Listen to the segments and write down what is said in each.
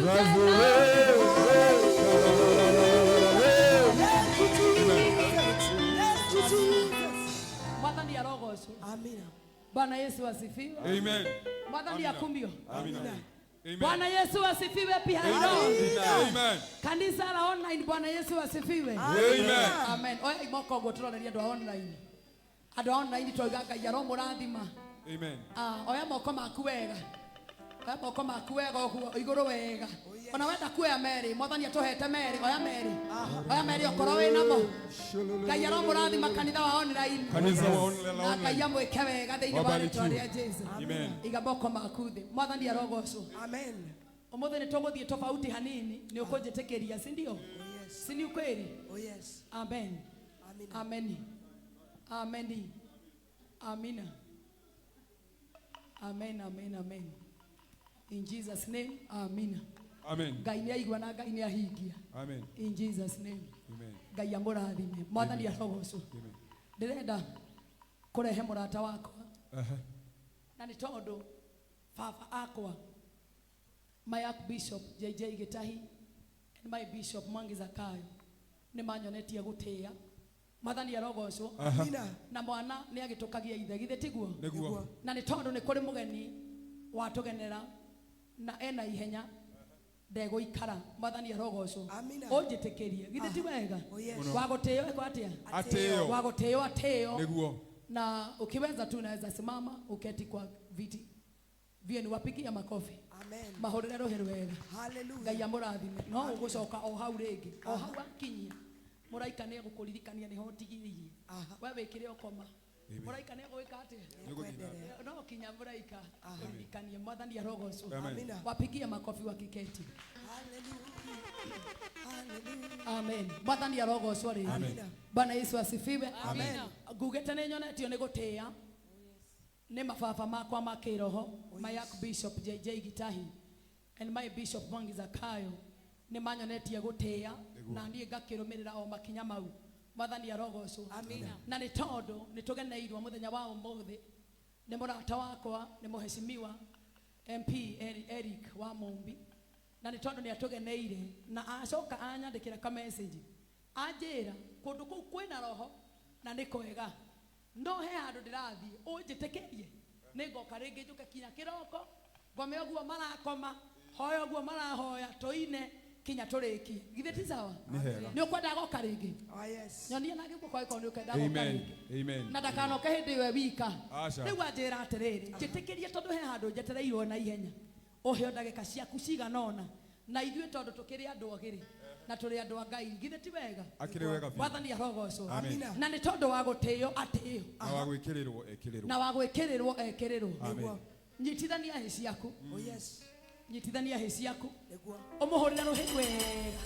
Tena. Thank you, Jesus. Thank you, Jesus. Mwathani arogocwo. Amina. Bwana Yesu asifiwe. Amen. Mwathani Amina. akumio. Amina. Amen. Bwana Yesu asifiwe pia. Amen. Kanisa la online, Bwana Yesu asifiwe. Amen. Amen. Oya imoko guo turoreria andu a online. Andu a online twauga Ngai aromũrathima. Amen. Ah, oya moko maku wega. Oya moko maku wega ũguo igũrũ wega. Ona wenda kuoya merĩ, Mwathani atũhete merĩ, oya merĩ. Oya merĩ okorwo wĩ namo. Ngai aromũrathima kanitha wa online. Kanitha wa online. Na Ngai amwĩke wega thĩinĩ wa Wabariki. rĩtwa rĩa Jesu. Amen. Iga moko maku thĩ. Mwathani arogocwo. Amen. Ũmũthĩ nĩ tũgũthiĩ tofauti hanini, nĩ ũkũnjĩtĩkĩria, si ndio? Oh yes. Si ni ukweli? Oh yes. Amen. Amina. Ameni. Ameni. Amina. Amen, amen, amen. In Jesus name, amina. Amen. Ngai nĩ aigua na Ngai nĩ ahingia. Amen. In Jesus name. Amen. Ngai amũrathime. Mwathani arogocwo. Amen. Ndĩrenda kũrehe mũrata wakwa Aha. na nĩ tondũ baba akwa, my Archbishop JJ Gitahi and my Bishop Mwangi Zakayo, nĩ manyonetie gũtĩĩa. Mwathani arogocwo. Amina. Na mwana nĩ agĩtũkagia ithe, githĩ tiguo? Nĩguo. Na nĩ tondũ nĩ kũrĩ mũgeni watũgenera na ena ihenya ndegũikara. Mwathani arogocwo. Amina. Ũnjĩtĩkĩrie, githĩ ti wega? Oh yes. Mũno. Wa gũtĩo ĩko atĩa? Atĩo. Wa gũtĩo atĩo. Nĩguo. Na ukiweza tu unaweza simama uketi kwa viti vyenu, wapigia makofi. Amen. Mahũrĩre rũhĩ rwega. Hallelujah. Ngai amũrathime. No ũgũcoka o hau rĩngĩ, o hau akinyia mũraika nĩ egũkũririkania nĩho ũtigithĩirie. Aha. We wĩkĩre ũkoma, mũraika nĩ egũgĩka atĩa? Nĩkwendelea. No kinya mũraika kũririkania. Mwathani arogocwo. Amen. Amina. Wapigie makofi wakiketi. Hallelujah. Hallelujah. Amen. Mwathani arogocwo rĩngĩ. Amen. Bwana Yesu asifiwe. Amen. Ngugĩte nĩ nyonetio nĩ gũtĩĩa nĩ mababa makwa ma kĩroho, my Archbishop JJ Gitahi and my Bishop Mwangi Zakayo, nĩ manyonetie gũtĩĩa na niĩ ngakĩrũmĩrĩra o makinya mau. Mwathani arogocwo. Amina. Na nĩ tondũ nĩ tũgeneirwo mũthenya wa ũmũthĩ nĩ mũrata wakwa, nĩ mũheshimiwa MP Eric wa Mumbi, na nĩ tondũ nĩ atũgeneire na acoka anyandĩkĩra ka message anjĩra kũndũ kũu kwĩna roho na nĩ kwega, no he handũ ndĩrathiĩ ũnjĩtĩkĩrie nĩ ngoka rĩngĩ njũke kinya kĩroko ngome ũguo marakoma, hoya ũguo marahoya, tũine kinya tũrĩkie. Githĩ ti sawa? Nĩ hega. Nĩ ũkwenda goka rĩngĩ? Oh yes. Nyonia na gĩguoko angĩkorwo nĩ ũkwenda goka Amen. rĩngĩ. Amen. Na ndakanoke hĩndĩ ĩyo e wika. Aca. Rĩu anjĩra atĩrĩrĩ, njĩtĩkĩrie tondũ he handũ njetereirwo na ihenya, ũheo ndagĩka ciaku cigana ũna, na ithuĩ tondũ tũkĩrĩ andũ agĩrĩ na tũrĩ andũ a Ngai, githĩ ti wega? Akĩrĩ wega biũ. Mwathani arogocwo. Amen. Amina. Na nĩ tondũ wa gũtĩo atĩo Na wa gwĩkĩrĩrwo ekĩrĩrwo. Na wa gwĩkĩrĩrwo ekĩrĩrwo. Amen. Nyitithania hĩ ciaku. Oh yes. Nyitithania hĩ ciaku. Nĩguo. Ũmũhũrĩre rũhĩ wega.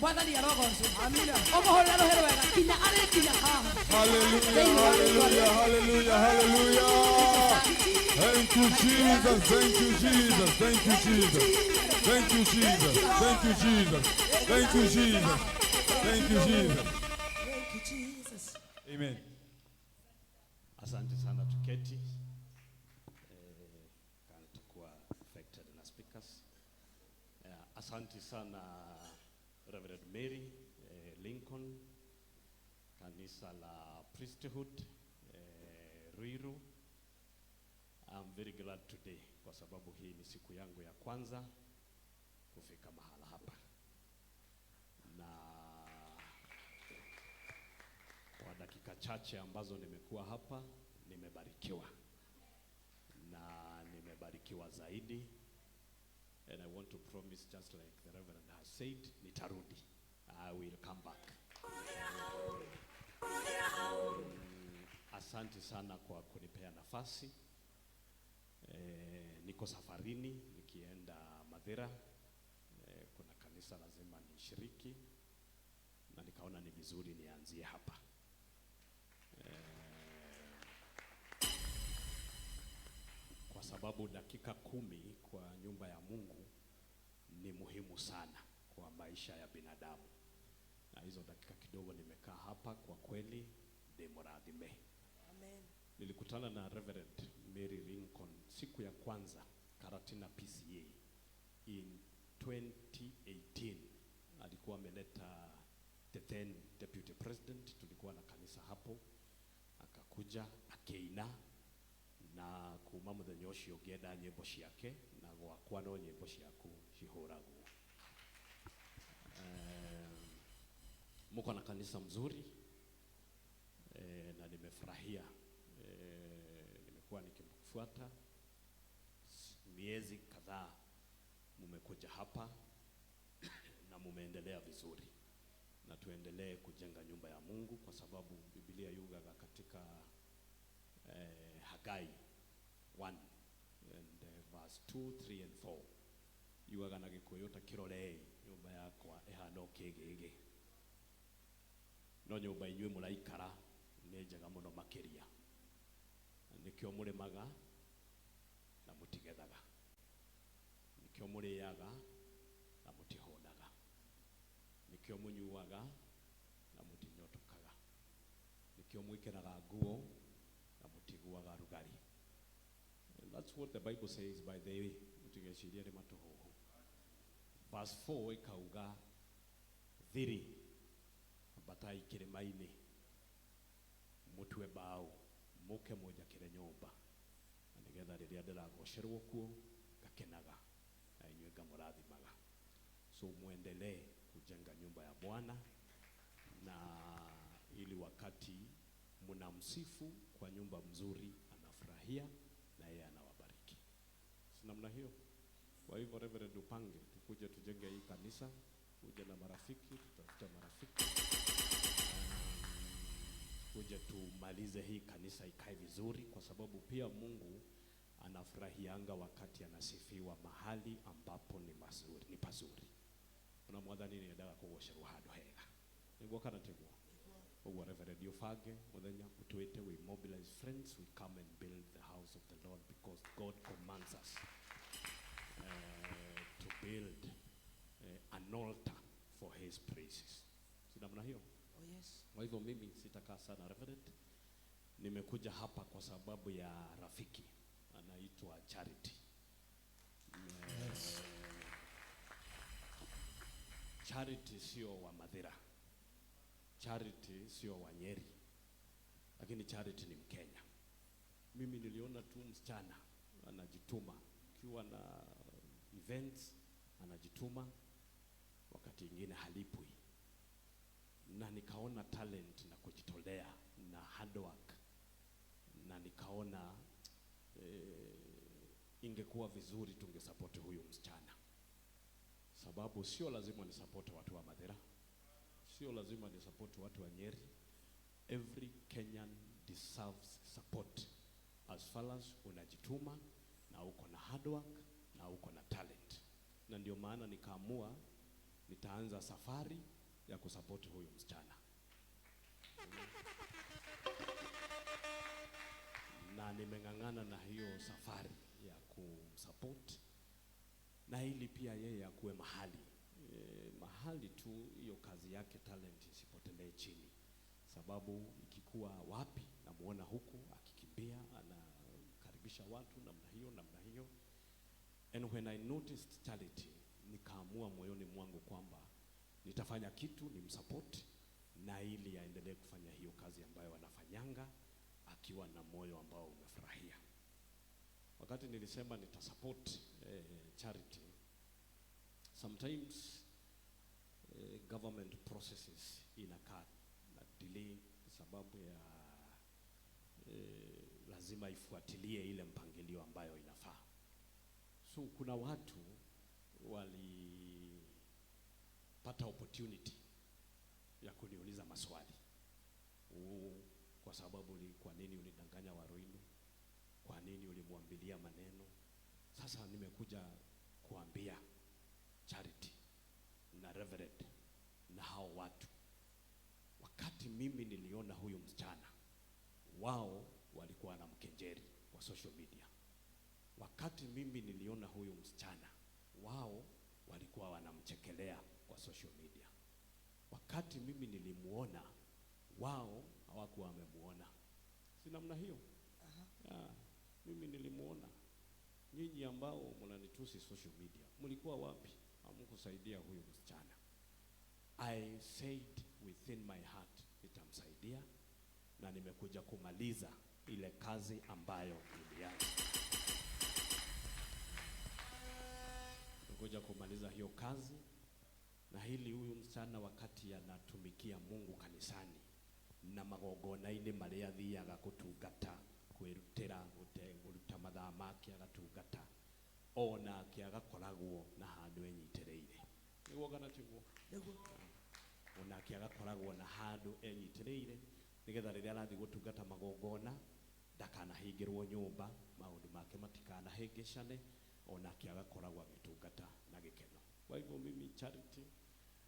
Mwathani arogocwo. Amina. Ũmũhũrĩre rũhĩ rwega kinya arĩ kinya haha. Hallelujah, hallelujah, hallelujah, hallelujah. Thank you, Jesus. Thank you, Jesus. Thank you, Jesus. Thank you, Jesus. Thank you, Jesus. Thank you, Jesus. Thank you, Jesus. Thank you, Jesus. Amen. Asante sana, tuketi. Kana tutakuwa affected na speakers. Asante sana Reverend Mary Lincoln, kanisa la Priesthood Ruiru. I'm very glad today kwa sababu hii ni siku yangu ya kwanza kufika mahala hapa, na kwa dakika chache ambazo nimekuwa hapa nimebarikiwa, na nimebarikiwa zaidi, and I want to promise, just like the Reverend has said, nitarudi. I will come back. Asante sana kwa kunipea nafasi. Niko safarini nikienda Mathira. Kuna kanisa lazima nishiriki na nikaona ni vizuri nianzie hapa. Kwa sababu dakika 10 kwa nyumba ya Mungu ni muhimu sana kwa maisha ya binadamu. Na hizo dakika kidogo nimekaa hapa, kwa kweli ndimurathime. Amen. Nilikutana na Reverend Mary Lincoln siku ya kwanza Karatina PCA in 2018 alikuwa ameleta the then deputy president, tulikuwa na kanisa hapo, akakuja akĩina na kuma muthenya ũcio ngĩenda nyĩmbo ciake na gwakwa no nyĩmbo ciaku cihũragwo. Muko na kanisa mzuri na nimefurahia, nimekuwa nikimfuata miezi kadhaa, mumekuja hapa na mumeendelea vizuri, na tuendelee kujenga nyumba ya Mungu kwa sababu Biblia yugaga katika Hagai 1 and verse 2, 3 and 4 yugaga na Gikuyu ta kirorei nyumba yakwa ihana kigigi no nyumba inyuĩ mũraikara nĩ njega mũno makĩria, nĩkĩo mũrĩmaga na mũtigethaga, nĩkĩo mũrĩaga na mũtihũnaga, nĩkĩo mũnyuaga na mũtinyotokaga, nĩkĩo mwĩkĩraga nguo na mũtiguaga rugari. And that's what the Bible says, by the way, mũtigecirie nĩ matũhũhũ. Verse 4 ikauga thiri ambatai kĩrĩma-inĩ mũtue mbaũ mũke mũnjakĩre nyũmba, na nĩgetha rĩrĩa ndĩragocerwo kuo ngakenaga na inyuĩ ngamũrathimaga. So muendelee kujenga nyumba ya Bwana, na ili wakati mnamsifu kwa nyumba mzuri anafurahia na yeye anawabariki. Si namna hiyo? Kwa hivyo Reverend, upange tukuje tujenge hii kanisa, uje na marafiki, tutafute marafiki kuje tumalize hii kanisa ikae vizuri, kwa sababu pia Mungu anafurahianga wakati anasifiwa mahali ambapo ni mazuri, ni pazuri. Ona mwathani nĩendaga kũgocerwo handũ hega, nĩguo kana tiguo? Ũguo Reverend ubange mũthenya ũtwĩte, we mobilize friends, we come and build the house of the Lord because God commands us to build an altar for his praises. Si namna hiyo? Oh yes. Kwa hivyo mimi sitakaa sana Reverend. Nimekuja hapa kwa sababu ya rafiki anaitwa Charity. Yes. Charity sio wa Mathira. Charity sio wa Nyeri. Lakini Charity ni Mkenya. Mimi niliona tu msichana anajituma, ukiwa na events anajituma, wakati ingine halipwi, na nikaona talent na kujitolea na hard work, na nikaona ingekuwa vizuri tungesupport huyu msichana, sababu sio lazima ni support watu wa Mathira, sio lazima ni support watu wa Nyeri. Every Kenyan deserves support as far as unajituma na uko na hard work na uko na talent, na ndio maana nikaamua nitaanza safari ya kusupport huyu msichana, na nimeng'ang'ana na hiyo safari ya kumsupport, na ili pia yeye akuwe mahali mahali tu hiyo kazi yake talent isipotelee chini, sababu ikikuwa wapi namuona huku akikimbia anakaribisha watu namna hiyo namna hiyo. And when I noticed Charity, nikaamua moyoni mwangu kwamba nitafanya kitu nimsupport, na ili aendelee kufanya hiyo kazi ambayo anafanyanga akiwa na moyo ambao umefurahia. Wakati nilisema nitasupport Charity, sometimes government processes inakaa na delay sababu ya lazima ifuatilie ile mpangilio ambayo inafaa. So kuna watu walipata opportunity ya kuniuliza maswali. Kwa sababu kwa nini ulidanganya Waruindu? Kwa nini ulimwambilia maneno? Sasa nimekuja kuambia Charity na Reverend na hao watu, wakati mimi niliona huyu msichana, wao walikuwa na mkenjeri kwa social media. Wakati mimi niliona huyu msichana, wao walikuwa wanamchekelea kwa social media. Wakati mimi nilimuona, wao hawakuwa wamemuona. Si namna hiyo? Ya, mimi nilimuona. Nyinyi ambao mnanitusi social media, mlikuwa wapi? Hamkusaidia huyu msichana. I said within my heart, nitamsaidia na nimekuja kumaliza ile kazi ambayo nilianza. Nimekuja kumaliza hiyo kazi, na hili huyu msichana wakati anatumikia Mungu kanisani na magongona-inĩ marĩa athiaga gũtungata, kwĩrutĩra kũruta mathaa make agatungata, onake agakoragwo na handũ enyitĩrĩire. Nĩguo kana tiguo? Onake agakoragwo na handũ enyitĩrĩire, nĩgetha rĩrĩa arathiĩ gũtungata magongona ndakanahingĩrwo nyũmba, maũndũ make matikanahĩngĩcane, onake agakoragwo agĩtungata na gĩkeno. Kwa hivyo mimi Charity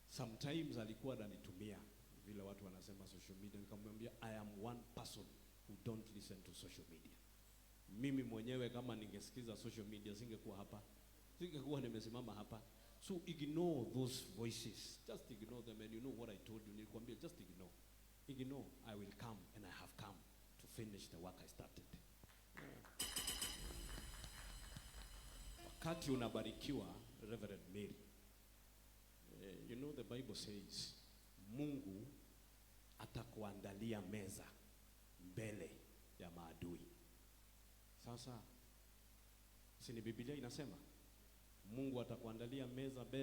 sometimes alikuwa ananitumia vile watu wanasema social media, nikamwambia, "I am one person who don't listen to social media." Mimi mwenyewe kama ningesikiza social media, singekuwa hapa, singekuwa nimesimama hapa. So ignore those voices, just ignore them. And you know what I told you, nilikwambia, just ignore, ignore. I will come and I have come to finish the work I started. Yeah. Wakati unabarikiwa, Reverend Mary, you know the Bible says Mungu atakuandalia meza mbele ya maadui. Sasa si ni Biblia inasema Mungu atakuandalia meza mbele